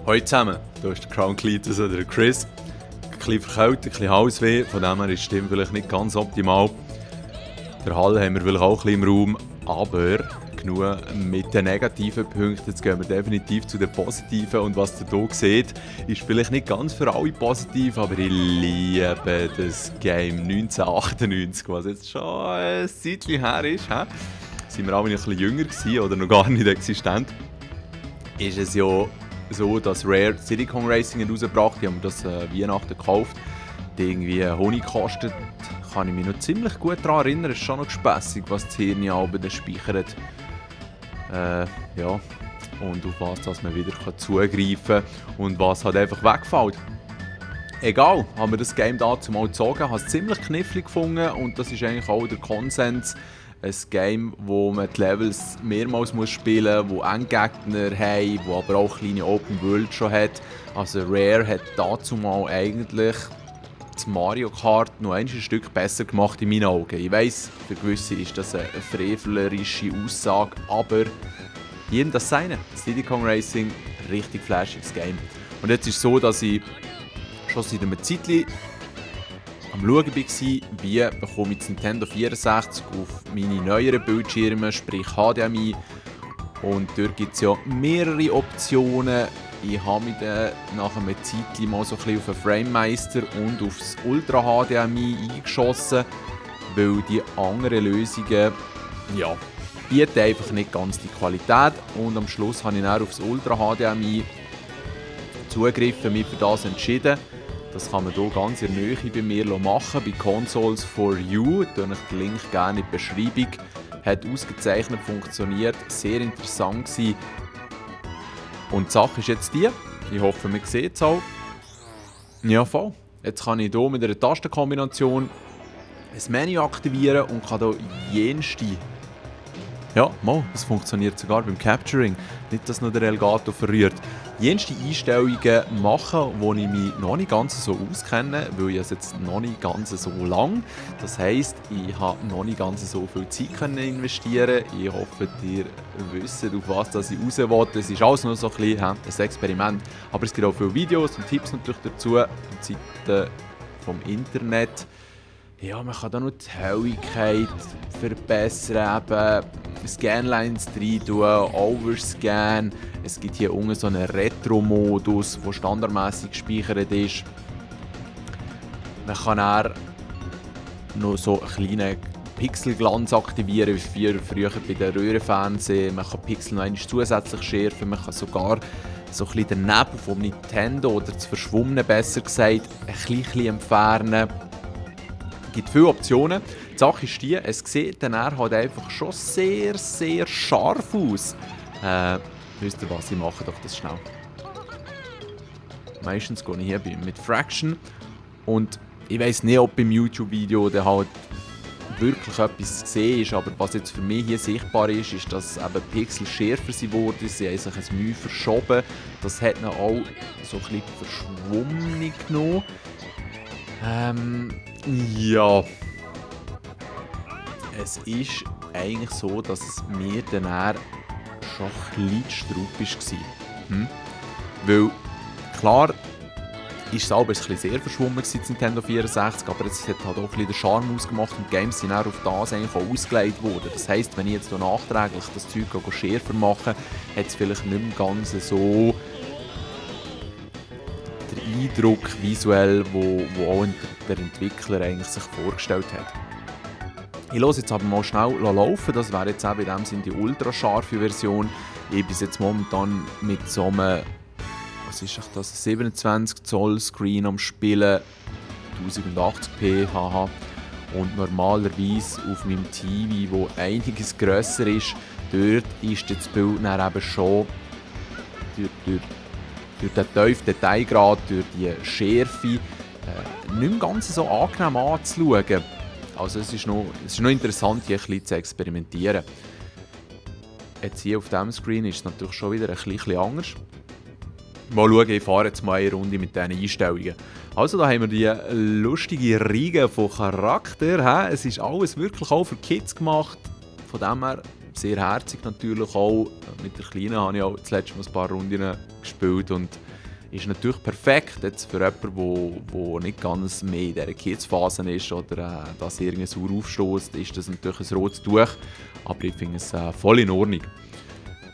Hallo zusammen, hier ist der Crown Cletus oder der Chris. Ein bisschen verkältet, ein bisschen Halsweh, von dem her ist die Stimme vielleicht nicht ganz optimal. Der Hall haben wir vielleicht auch ein bisschen im Raum, aber genug mit den negativen Punkten. Jetzt gehen wir definitiv zu den positiven und was ihr hier seht, ist vielleicht nicht ganz für alle positiv, aber ich liebe das Game 1998, was jetzt schon ein Zeitchen her ist. Sind wir alle ein bisschen jünger gewesen oder noch gar nicht existent, ist es ja so, dass Rare City Kong Racing herausgebracht hat. Ich habe mir das Weihnachten gekauft. Die irgendwie Honig kostet, kann ich mich noch ziemlich gut daran erinnern. Es ist schon noch gespässig, was das Hirn oben speichert. Ja. Und auf was dass man wieder zugreifen kann und was halt einfach wegfällt. Egal, haben wir das Game dazu mal gezogen, habe es ziemlich knifflig gefunden und das ist eigentlich auch der Konsens. Ein Game, wo man die Levels mehrmals spielen muss, wo Endgegner haben, wo aber auch kleine Open World schon hat. Also Rare hat dazu mal eigentlich das Mario Kart noch ein Stück besser gemacht in meinen Augen. Ich weiss, für gewisse ist das eine frevlerische Aussage, aber jedem das seine. Diddy Kong Racing, richtig flashiges Game. Und jetzt ist es so, dass ich schon seit einem Zeitchen am Schauen war, wie bekomme ich das Nintendo 64 auf meine neueren Bildschirme, sprich HDMI. Und dort gibt es ja mehrere Optionen. Ich habe mich dann nach einem Zeitchen mal so ein bisschen auf den Framemeister und auf das Ultra HDMI eingeschossen, weil die anderen Lösungen bieten einfach nicht ganz die Qualität. Und am Schluss habe ich dann auf das Ultra HDMI zugegriffen, mich für das entschieden. Das kann man hier ganz in der Nähe bei mir machen, bei Consoles for You. Ich euch den Link gerne in die Beschreibung. Hat ausgezeichnet funktioniert, sehr interessant gewesen. Und die Sache ist jetzt die, ich hoffe, man sieht es auch. Ja, voll. Jetzt kann ich hier mit einer Tastenkombination ein Menü aktivieren und kann hier jenste. Ja, mal, das funktioniert sogar beim Capturing. Nicht, dass noch der Elgato verrührt. Jenste Einstellungen machen, wo ich mich noch nicht ganz so auskenne, weil ich es jetzt noch nicht ganz so lang. Das heisst, ich habe noch nicht ganz so viel Zeit investieren. Ich hoffe, ihr wisst, auf was ich raus will. Es ist alles nur so ein bisschen ein Experiment. Aber es gibt auch viele Videos und Tipps natürlich dazu. Die Seiten vom Internet. Ja, man kann da noch die Helligkeit verbessern, eben Scanlines rein tun, Overscan. Es gibt hier unten so einen Retro-Modus, der standardmäßig gespeichert ist. Man kann auch noch so einen kleinen Pixelglanz aktivieren, wie früher bei den Röhrenfernsehen. Man kann Pixel noch einmal zusätzlich schärfen, man kann sogar so ein bisschen daneben vom Nintendo oder das Verschwommene besser gesagt ein bisschen entfernen. Es gibt viele Optionen. Die Sache ist die, es sieht dann halt einfach schon sehr, sehr scharf aus. Wisst ihr was, ich mache doch das schnell. Meistens gehe ich hier mit Fraction und ich weiss nicht, ob beim YouTube-Video dann halt wirklich etwas gesehen ist, aber was jetzt für mich hier sichtbar ist, ist, dass eben Pixel schärfer sind worden, sie haben sich ein Mühe verschoben. Das hat noch auch so ein bisschen verschwommen genommen. Ja. Es ist eigentlich so, dass es mir dann schon ein bisschen struppig war. Weil, klar, ist es auch ein bisschen sehr verschwommen gewesen, das Nintendo 64, aber es hat halt auch ein bisschen den Charme ausgemacht und die Games sind auch auf das eigentlich auch ausgelegt worden. Das heisst, wenn ich jetzt nachträglich das Zeug schärfer mache, hat es vielleicht nicht mehr ganz so den Eindruck visuell, wo auch der Entwickler eigentlich sich vorgestellt hat. Ich lasse jetzt aber mal schnell laufen, das wäre jetzt auch in dem Sinne die ultra scharfe Version. Ich bin jetzt momentan mit so einem, was ist das, 27 Zoll Screen am Spielen, 1080p, haha. Und normalerweise auf meinem TV, wo einiges grösser ist, dort ist das Bild dann eben schon durch den tiefen Detailgrad, durch die Schärfe, nicht mehr ganz so angenehm anzuschauen. Also es ist noch interessant, hier ein bisschen zu experimentieren. Jetzt hier auf diesem Screen ist es natürlich schon wieder ein bisschen anders. Mal schauen, ich fahre jetzt mal eine Runde mit diesen Einstellungen. Also da haben wir die lustige Riege von Charakter. Es ist alles wirklich auch für Kids gemacht. Von dem her sehr herzig natürlich auch. Mit der Kleinen habe ich auch das letzte Mal ein paar Runden gespielt und ist natürlich perfekt jetzt für jemanden, der nicht ganz mehr in dieser Kids-Phase ist oder das irgendwie sauer aufstößt, ist das natürlich ein rotes Tuch. Aber ich finde es voll in Ordnung.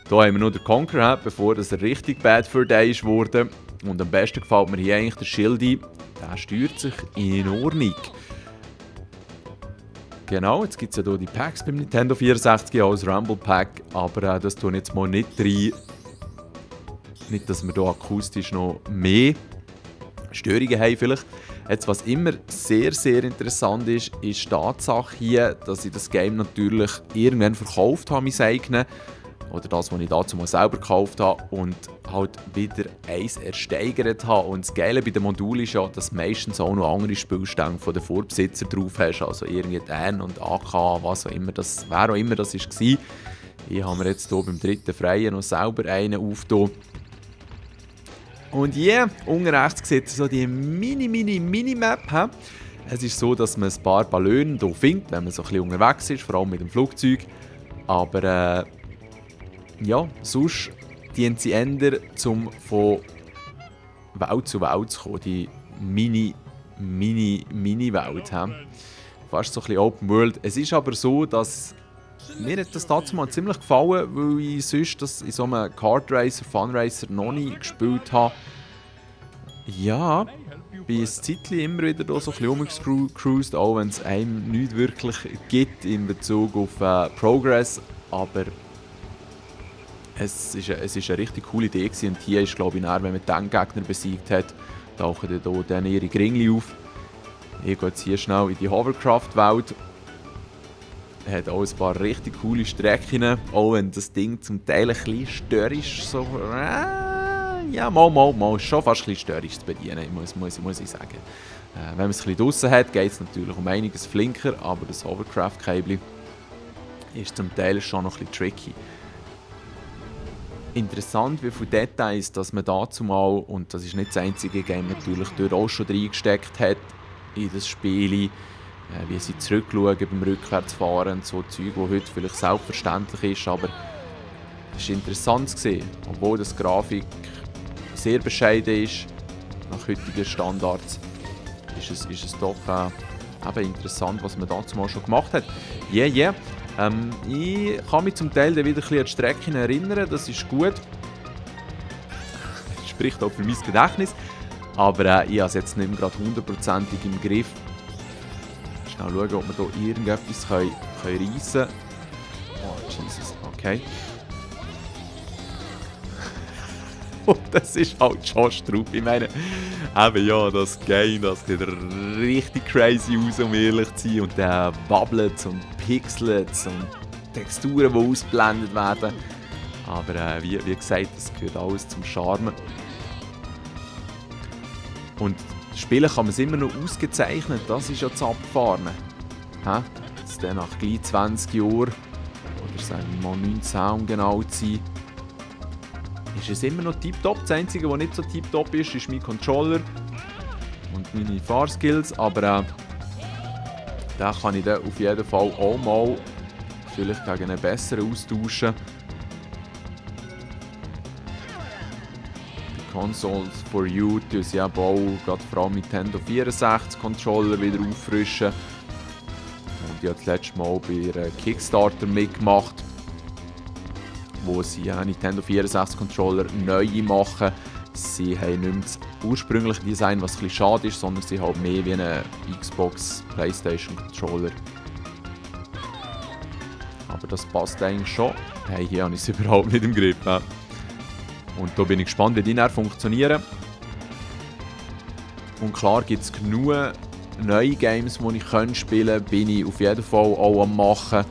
Hier haben wir noch den Conqueror, bevor das richtig Bad Fur Day ist wurde. Und am besten gefällt mir hier eigentlich der Schildi. Der steuert sich in Ordnung. Genau, jetzt gibt es ja hier die Packs beim Nintendo 64 als Rumble Pack, aber das tue ich jetzt mal nicht rein. Nicht, dass wir hier akustisch noch mehr Störungen haben vielleicht. Jetzt, was immer sehr, sehr interessant ist, ist die Tatsache hier, dass ich das Game natürlich irgendwann verkauft habe, mein eigenes. Oder das, was ich dazu mal selber gekauft habe und halt wieder eins ersteigert habe. Und das Geile bei den Modulen ist ja, dass du meistens auch noch andere Spielstände von den Vorbesitzern drauf hast. Also irgendwie N und AK, was auch immer das, wer auch immer das war. Ich habe mir jetzt hier beim dritten Freien noch selber einen aufgetan. Und hier, unten rechts sieht ihr so die Mini-Map. Es ist so, dass man ein paar Ballone hier findet, wenn man so ein bisschen unterwegs ist, vor allem mit dem Flugzeug. Aber ja, sonst dienen sie eher, um von Welt zu Welt zu kommen. Die Mini-Welt. Fast so ein bisschen Open World. Es ist aber so, dass mir hat das dazu mal ziemlich gefallen, weil ich sonst das in so einem Kart Racer, Fun Racer noch nie gespielt habe. Ja, bin ein Zeitchen immer wieder da so ein bisschen rumgecruised, auch wenn es einem nicht wirklich gibt in Bezug auf Progress. Aber es ist eine richtig coole Idee gewesen. Und hier ist, glaube ich, wenn man den Gegner besiegt hat, tauchen dann ihre Gringli auf. Ich gehe jetzt hier schnell in die Hovercraft-Welt. Hat auch ein paar richtig coole Strecken, auch wenn das Ding zum Teil ein bisschen störrisch ist. So, ja, mal, schon fast ein bisschen störrisch zu bedienen, muss ich sagen. Wenn man es ein bisschen draussen hat, geht es natürlich um einiges flinker, aber das Hovercraft-Cable ist zum Teil schon noch ein bisschen tricky. Interessant, wie viele Details dass man dazu mal, und das ist nicht das einzige Game natürlich, dort auch schon reingesteckt hat in das Spiel. Wie sie zurückschauen beim Rückwärtsfahren, so Zeug, das heute vielleicht selbstverständlich ist, aber es war interessant zu sehen, obwohl das Grafik sehr bescheiden ist, nach heutigen Standards, ist es doch eben interessant, was man dazu mal schon gemacht hat. Ich kann mich zum Teil wieder ein bisschen an die Strecken erinnern, das ist gut. Das spricht auch für mein Gedächtnis, aber ich habe es jetzt nicht mehr gerade 100% im Griff. Schnell schauen, ob wir hier irgendetwas reissen können. Oh, Jesus, okay. Und das ist halt schon Strupp. Ich meine, eben ja, das Game, das sieht richtig crazy aus, um ehrlich zu sein. Und dann wabbelt und pixelt und Texturen, die ausgeblendet werden. Aber wie gesagt, das gehört alles zum Charme. Und spielen kann man es immer noch ausgezeichnet, das ist ja das Abgefahrene. Jetzt dann nach gleich 20 Jahren, oder sagen wir mal 19, um genau zu sein, ist es immer noch tiptop. Das Einzige, was nicht so tiptop ist, ist mein Controller und meine Fahrskills, aber den kann ich dann auf jeden Fall auch mal vielleicht gegen einen besseren austauschen. Consoles for You, die sie eben auch gerade vor allem Nintendo 64 Controller wieder auffrischen. Und ich habe das letzte Mal bei ihrem Kickstarter mitgemacht, wo sie Nintendo 64 Controller neu machen. Sie haben nicht mehr das ursprüngliche Design, was ein bisschen schade ist, sondern sie haben mehr wie einen Xbox, Playstation Controller. Aber das passt eigentlich schon. Hey, hier habe ich es überhaupt nicht im Griff. Und da bin ich gespannt, wie die dann funktionieren. Und klar gibt es genug neue Games, die ich spielen kann, bin ich auf jeden Fall auch am machen.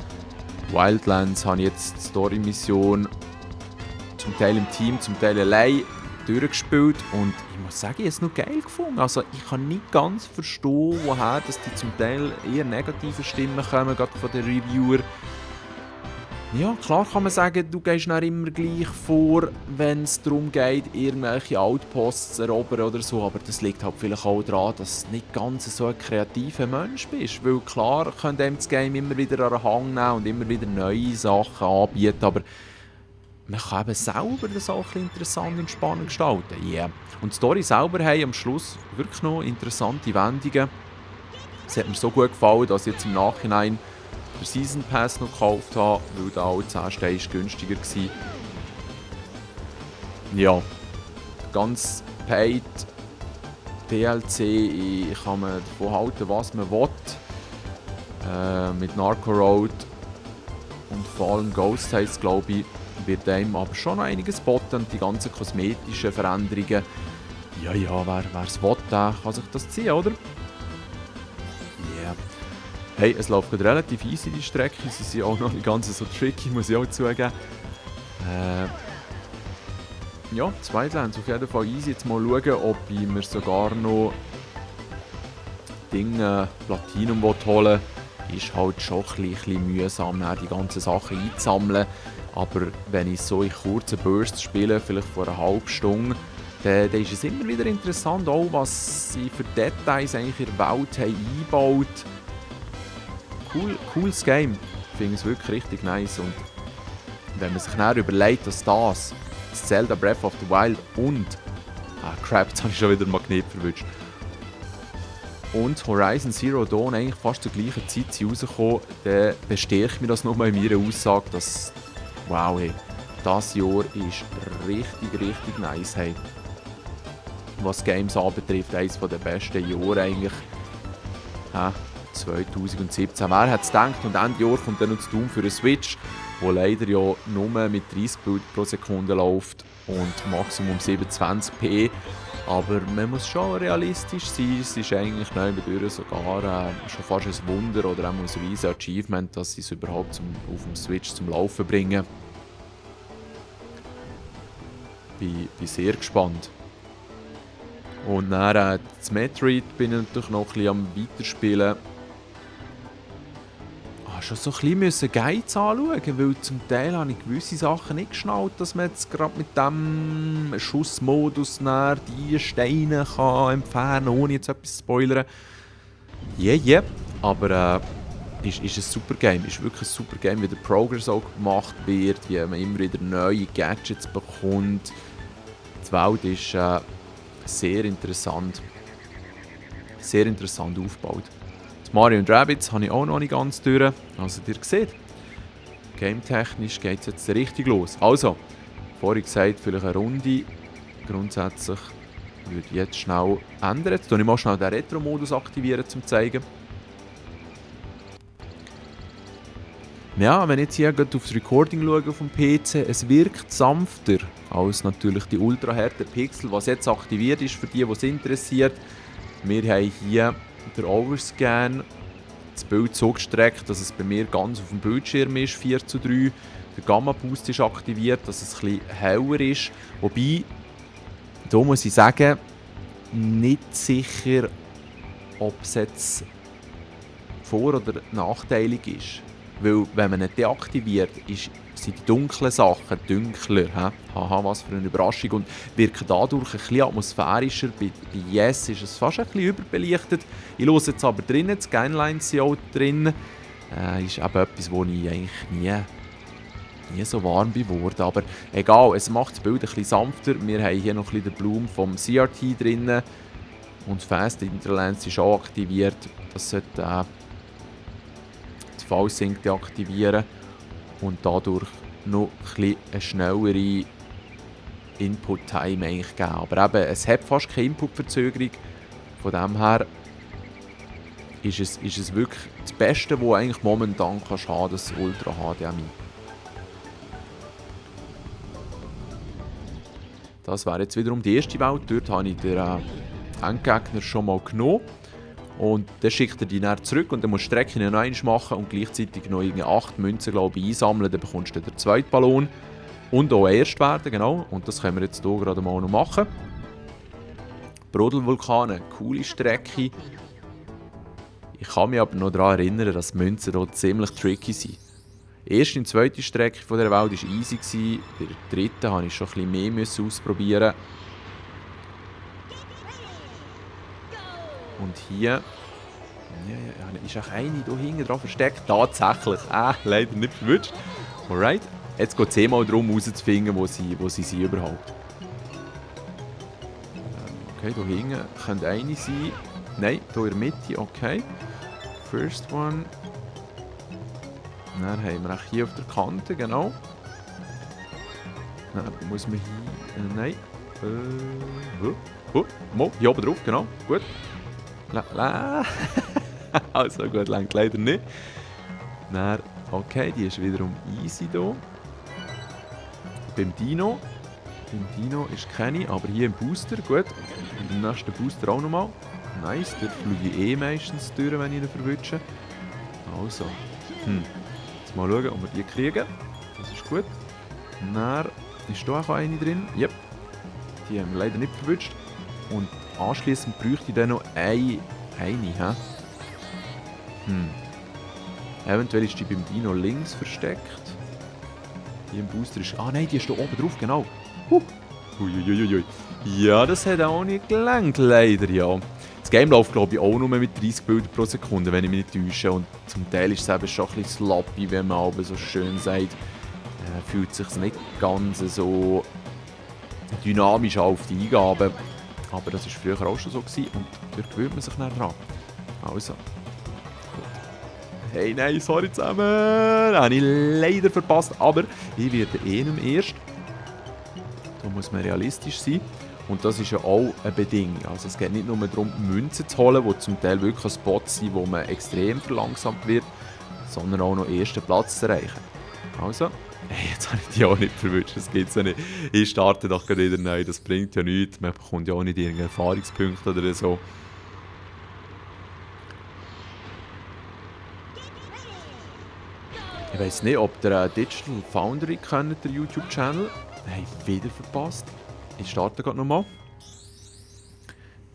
Wildlands habe ich jetzt die Story-Mission zum Teil im Team, zum Teil allein durchgespielt. Und ich muss sagen, ich habe es noch geil gefunden. Also ich kann nicht ganz verstehen, woher dass die zum Teil eher negative Stimmen kommen, gerade von den Reviewer. Ja, klar kann man sagen, du gehst dann immer gleich vor, wenn es darum geht, irgendwelche Outposts zu erobern oder so, aber das liegt halt vielleicht auch daran, dass du nicht ganz so ein kreativer Mensch bist, weil klar könnte einem das Game immer wieder an den Hang nehmen und immer wieder neue Sachen anbieten, aber man kann eben selber das auch ein bisschen interessant und spannend gestalten. Yeah. Und die Story selber haben am Schluss wirklich noch interessante Wendungen. Es hat mir so gut gefallen, dass ich jetzt im Nachhinein den Season Pass noch gekauft habe, weil da auch 10 Steine günstiger war. Ja, ganz paid DLC, ich kann mir davon halten, was man will. Mit Narco Road und Fallen Ghost heisst, glaube ich, wird einem aber schon noch einiges boten und die ganzen kosmetischen Veränderungen. Ja, wer es will, der kann sich das ziehen, oder? Yeah. Hey, es läuft gerade relativ easy, die Strecke. Sie sind auch noch nicht ganz so tricky, muss ich auch zugeben. Ja, Zweitlands auf jeden Fall easy. Jetzt mal schauen, ob ich mir sogar noch Platinum holen will. Ist halt schon ein bisschen mühsam, die ganzen Sachen einzusammeln. Aber wenn ich so in kurzen Bursts spiele, vielleicht vor einer halben Stunde, dann ist es immer wieder interessant, auch was sie für Details eigentlich in der Welt haben eingebaut. Cooles Game. Ich finde es wirklich richtig nice. Und wenn man sich dann überlegt, dass das Zelda Breath of the Wild und crap, jetzt habe ich schon wieder einen Magnet verwünscht. Und Horizon Zero Dawn eigentlich fast zur gleichen Zeit rausgekommen, dann bestärkt mir das nochmal in meiner Aussage, dass wow, hey, das Jahr ist richtig nice. Hey. Was Games anbetrifft, eines der besten Jahre eigentlich. 2017. Wer hätte es gedacht? Und Ende Jahr kommt dann noch das Doom für eine Switch, wo leider ja nur mit 30 Bilder pro Sekunde läuft und Maximum 27p. Aber man muss schon realistisch sein. Es ist eigentlich sogar schon fast ein Wunder oder auch ein riesiges Achievement, dass sie es überhaupt auf dem Switch zum Laufen bringen. Bin sehr gespannt. Und dann das Metroid bin ich natürlich noch ein bisschen am Weiterspielen. Schon so ein bisschen Guides anschauen, weil zum Teil habe ich gewisse Sachen nicht geschnallt, dass man jetzt gerade mit dem Schussmodus die Steine kann entfernen kann, ohne jetzt etwas zu spoilern. Yeah. Aber ist ein super Game, ist wirklich ein super Game, wie der Progress auch gemacht wird, wie man immer wieder neue Gadgets bekommt. Die Welt ist sehr interessant aufgebaut. Mario & Rabbids habe ich auch noch nicht ganz durch. Also ihr seht, game-technisch geht es jetzt richtig los. Also, vorhin gesagt, vielleicht eine Runde. Grundsätzlich würde ich jetzt schnell ändern. Jetzt tue ich mal schnell den Retro-Modus aktivieren, um zu zeigen. Ja, wenn ich jetzt hier auf das Recording schaue auf dem PC, es wirkt sanfter als natürlich die ultra harten Pixel, was jetzt aktiviert ist für die es interessiert. Wir haben hier der Overscan, das Bild so gestreckt, dass es bei mir ganz auf dem Bildschirm ist, 4:3. Der Gamma Boost ist aktiviert, dass es ein bisschen heller ist. Wobei, da muss ich sagen, nicht sicher, ob es jetzt vor- oder nachteilig ist. Weil, wenn man ihn deaktiviert, sind die dunklen Sachen dunkler. Haha, was für eine Überraschung. Und wirken dadurch ein bisschen atmosphärischer. Bei Yes ist es fast ein bisschen überbelichtet. Ich höre jetzt aber drinnen, die Scanlines sind auch drin. Ist eben etwas, wo ich eigentlich nie so warm geworden. Aber egal, es macht das Bild ein bisschen sanfter. Wir haben hier noch ein bisschen den Bloom vom CRT drin. Und Fast Interlands ist auch aktiviert. Das sollte das V-Sync deaktivieren. Und dadurch noch eine schnellere Input-Time eigentlich geben. Aber eben, es hat fast keine Input-Verzögerung. Von dem her ist es wirklich das Beste, was eigentlich momentan kannst haben, das Ultra HDMI. Das wäre jetzt wiederum die erste Welt. Dort habe ich den Endgegner schon mal genommen. Und dann schickt er die dann zurück und dann musst du die Strecke noch einmal machen und gleichzeitig noch 8 Münzen, glaube ich, einsammeln. Dann bekommst du den zweiten Ballon. Und auch erst werden, genau. Und das können wir jetzt hier gerade mal noch machen. Brodelvulkane, coole Strecke. Ich kann mich aber noch daran erinnern, dass die Münzen hier ziemlich tricky sind. Die erste und zweite Strecke von dieser Welt war easy gewesen. Bei der dritten musste ich schon ein bisschen mehr ausprobieren. Und hier ist auch eine hier hinten dran versteckt. Tatsächlich. Leider nicht verwünscht. Alright. Jetzt geht es mal darum, herauszufinden, wo sie sind überhaupt. Okay, hier hinten könnte eine sein. Nein, hier in der Mitte. Okay. First one. Dann haben wir auch hier auf der Kante, genau. Dann muss man hier... nein. Hier oben drauf, genau. Gut. Also gut, lenkt leider nicht. Dann, okay, die ist wiederum easy hier. Beim Dino ist keine, aber hier im Booster, gut. Und im nächsten Booster auch nochmal. Nice, dort fliege ich meistens durch, wenn ich ihn verwünsche. Also, jetzt mal schauen, ob wir die kriegen. Das ist gut. Dann ist da auch eine drin. Yep. Die haben wir leider nicht verwünscht. Und anschliessend bräuchte ich dann noch eine. Eventuell ist die beim Dino links versteckt. Hier im Booster ist... nein, die ist da oben drauf, genau. Uiuiuiui. Ja, das hat auch nicht gelangt, leider, ja. Das Game läuft, glaube ich, auch nur mit 30 Bilder pro Sekunde, wenn ich mich nicht täusche. Und zum Teil ist es eben schon ein bisschen sloppy, wenn man aber so schön sagt. Fühlt sich nicht ganz so dynamisch auf die Eingaben. Aber das war früher auch schon so gewesen und dort gewöhnt man sich dann dran. Also. Gut. Hey, nein, sorry zusammen. Das habe ich leider verpasst, aber ich werde nicht mehr erst. Da muss man realistisch sein. Und das ist ja auch eine Bedingung. Also es geht nicht nur darum, Münzen zu holen, die zum Teil wirklich Spots sind, wo man extrem verlangsamt wird, sondern auch noch den ersten Platz zu erreichen. Also, hey, jetzt habe ich die auch nicht verwünscht, das geht ja nicht. Ich starte doch gerade wieder neu, das bringt ja nichts, man bekommt ja auch nicht irgendeine Erfahrungspunkte oder so. Ich weiss nicht, ob der Digital Foundry kennt, der YouTube-Channel. Hey, wieder verpasst. Ich starte gerade nochmal.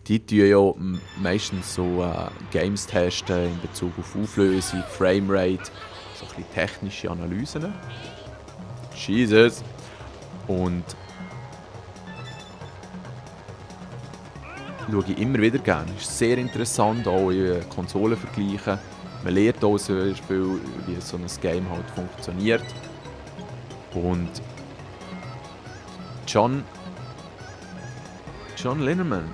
Die tun ja meistens so Games testen in Bezug auf Auflösung, Framerate, so ein bisschen technische Analysen. Jesus! Und schaue ich immer wieder gerne. Ist sehr interessant, auch in Konsolenvergleichen. Man lernt auch zum Beispiel, wie so ein Game halt funktioniert. Und John Linneman,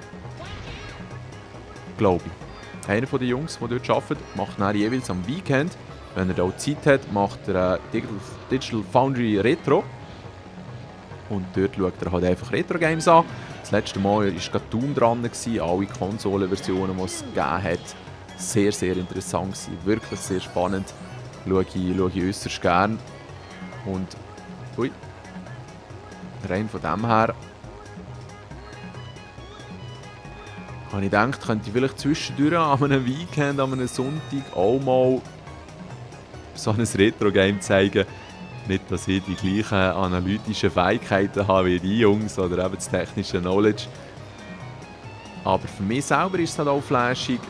glaube ich. Einer der Jungs, die dort arbeitet, macht dann jeweils am Weekend, wenn er auch Zeit hat, macht er Digital Foundry Retro. Und dort schaut er halt einfach Retro-Games an. Das letzte Mal war gerade Doom dran, alle Konsolenversionen, die es gegeben hat. Sehr, sehr interessant gewesen, wirklich sehr spannend. Schaue ich äußerst gern. Und, rein von dem her, habe ich gedacht, könnte ich vielleicht zwischendurch an einem Weekend, an einem Sonntag auch mal so ein Retro-Game zeigen. Nicht, dass ich die gleichen analytischen Fähigkeiten habe wie die Jungs oder eben das technische Knowledge. Aber für mich selber ist es halt auch flashig,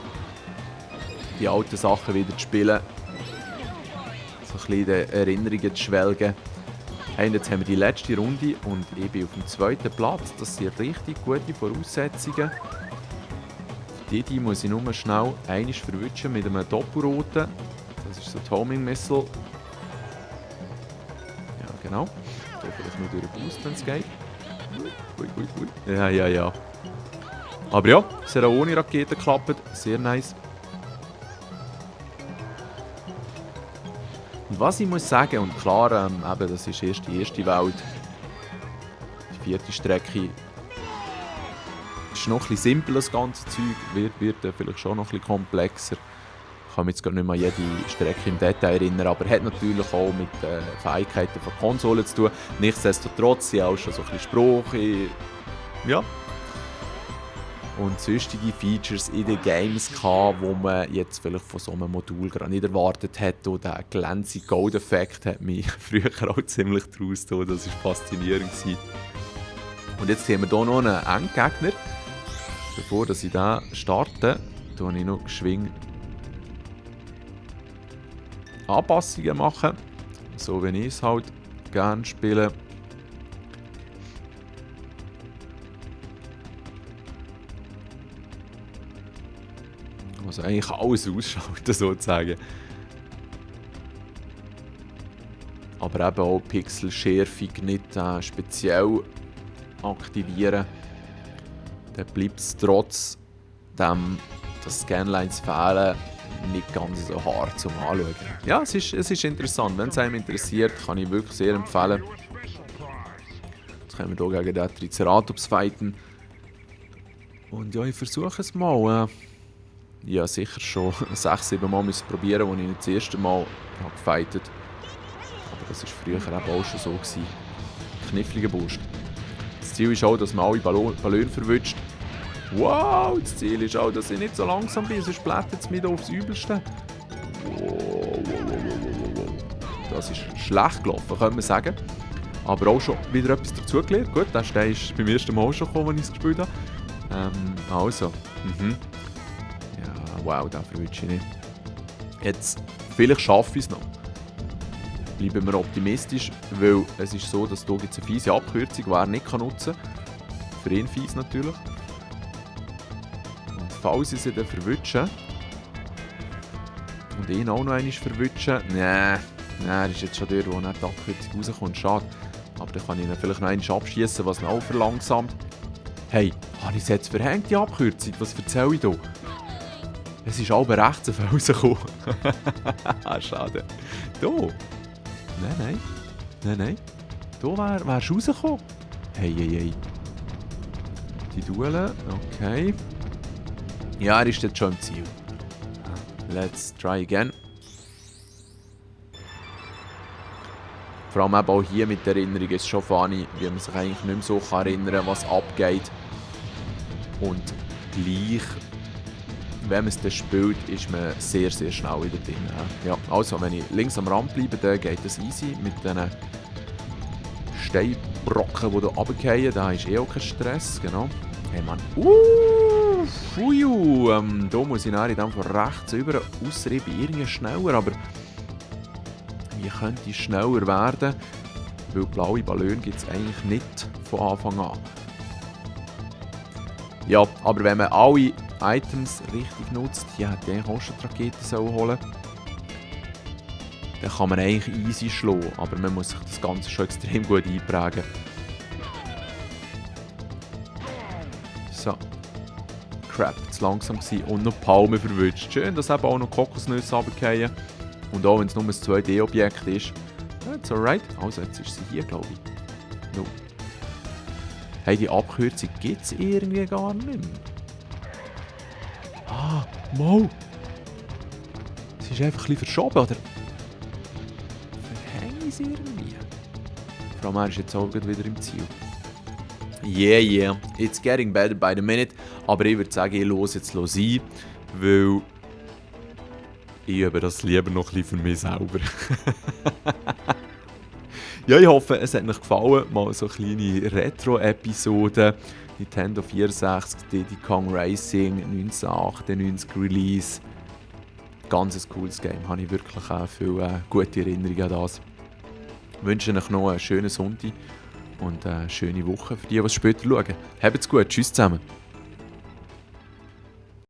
die alten Sachen wieder zu spielen. So ein bisschen in den Erinnerungen zu schwelgen. Hey, jetzt haben wir die letzte Runde und ich bin auf dem zweiten Platz. Das sind richtig gute Voraussetzungen. Die muss ich nur schnell einmal verwünschen mit einem Doppelroten. Das ist so ein Homing Missile. Ja, genau. Hier vielleicht nur durch den Boost, wenn es geht. Ja. Aber ja, es hat auch ohne Raketen geklappt. Sehr nice. Und was ich muss sagen, und klar, eben, das ist erst die erste Welt. Die vierte Strecke ist noch ein bisschen simpler, das ganze Zeug, wird vielleicht schon noch ein bisschen komplexer. Ich kann mich jetzt gar nicht mehr an jede Strecke im Detail erinnern, aber hat natürlich auch mit Fähigkeiten von Konsolen zu tun. Nichtsdestotrotz sind auch schon so ein bisschen Sprache, ja. Und sonstige Features in den Games gehabt, wo man jetzt vielleicht von so einem Modul gerade nicht erwartet hat. Und der glänzige Gold-Effekt hat mich früher auch ziemlich draus getan. Das war faszinierend. Und jetzt haben wir hier noch einen Endgegner. Bevor ich da starte, tue ich noch geschwind Anpassungen machen. So wie ich es halt gerne spiele. Also eigentlich alles ausschalten, sozusagen. Aber eben auch Pixelschärfung nicht speziell aktivieren. Dann bleibt es trotz dem, dass Scanlines fehlen, nicht ganz so hart zum Anschauen. Ja, es ist interessant. Wenn es einem interessiert, kann ich wirklich sehr empfehlen. Jetzt können wir hier gegen den Triceratops fighten. Und ja, ich versuche es mal. Ich habe sicher schon 6-7 Mal probieren, als ich nicht das erste Mal gefightet habe. Aber das war früher eben auch schon so. Kniffliger Bursch. Das Ziel ist auch, dass man alle Ballone verwünscht. Wow, das Ziel ist auch, dass ich nicht so langsam bin, sonst blättert es mich da aufs Übelste. Wow. Das ist schlecht gelaufen, könnte man sagen. Aber auch schon wieder etwas dazugelernt. Gut, der Stein ist beim ersten Mal schon gekommen, als ich es gespielt habe. Also. Ja, wow, den verwünsche ich nicht. Jetzt, vielleicht schaffe ich es noch. Bleiben wir optimistisch, weil es ist so, dass hier eine fiese Abkürzung, die er nicht nutzen kann. Für ihn fies natürlich. Und falls ich sie dann verwünsche und ihn auch noch einmal verwünsche, nein, er ist jetzt schon dort, wo nicht die Abkürzung rauskommt, schade. Aber dann kann ich ihn vielleicht noch einmal abschießen, was ihn auch verlangsamt. Hey, habe ich es jetzt verhängt, die Abkürzung? Was erzähle ich hier? Es ist aber rechts rausgekommen. Schade. Hier. Nein. Da wärst du rausgekommen. Hey. Die Duelle, okay. Ja, er ist jetzt schon im Ziel. Let's try again. Vor allem eben auch hier mit der Erinnerung ist es schon funny, wie man sich eigentlich nicht mehr so erinnern kann, was abgeht. Und gleich, wenn man es dann spielt, ist man sehr, sehr schnell wieder drin. Ja, also, wenn ich links am Rand bleibe, dann geht es easy mit diesen Steinbrocken, die hier runterfallen. Da ist auch kein Stress, genau. Hey Mann. Da muss ich nachher in dem von rechts über ausreiben, irgendwie schneller, aber wie könnte ich schneller werden? Weil blaue Ballone gibt es eigentlich nicht von Anfang an. Ja, aber wenn man alle Items richtig nutzt, ja, hätte ich auch schon die Rakete holen. Dann kann man eigentlich easy schlagen, aber man muss sich das Ganze schon extrem gut einprägen. So. Crap, zu langsam gewesen und noch Palmen verwünscht. Schön, dass eben auch noch Kokosnüsse runterfallen. Und auch wenn es nur ein 2D-Objekt ist. That's alright. Also jetzt ist sie hier, glaube ich. No. Hey, die Abkürzung gibt es irgendwie gar nicht mehr. Ah, Mo! Sie ist einfach ein bisschen verschoben, oder? Verhängen sie irgendwie? Vor allem, er ist jetzt auch wieder im Ziel. Yeah. It's getting better by the minute. Aber ich würde sagen, ich höre jetzt ein, weil ich übe das lieber noch ein bisschen für mich selber. Ja, ich hoffe, es hat euch gefallen. Mal so kleine Retro-Episoden. Nintendo 64, Diddy Kong Racing, 1998 Release. Ganz ein cooles Game. Habe ich wirklich viele gute Erinnerungen an das. Ich wünsche euch noch einen schönen Sonntag und eine schöne Woche für die, die es später schauen. Habt's gut. Tschüss zusammen.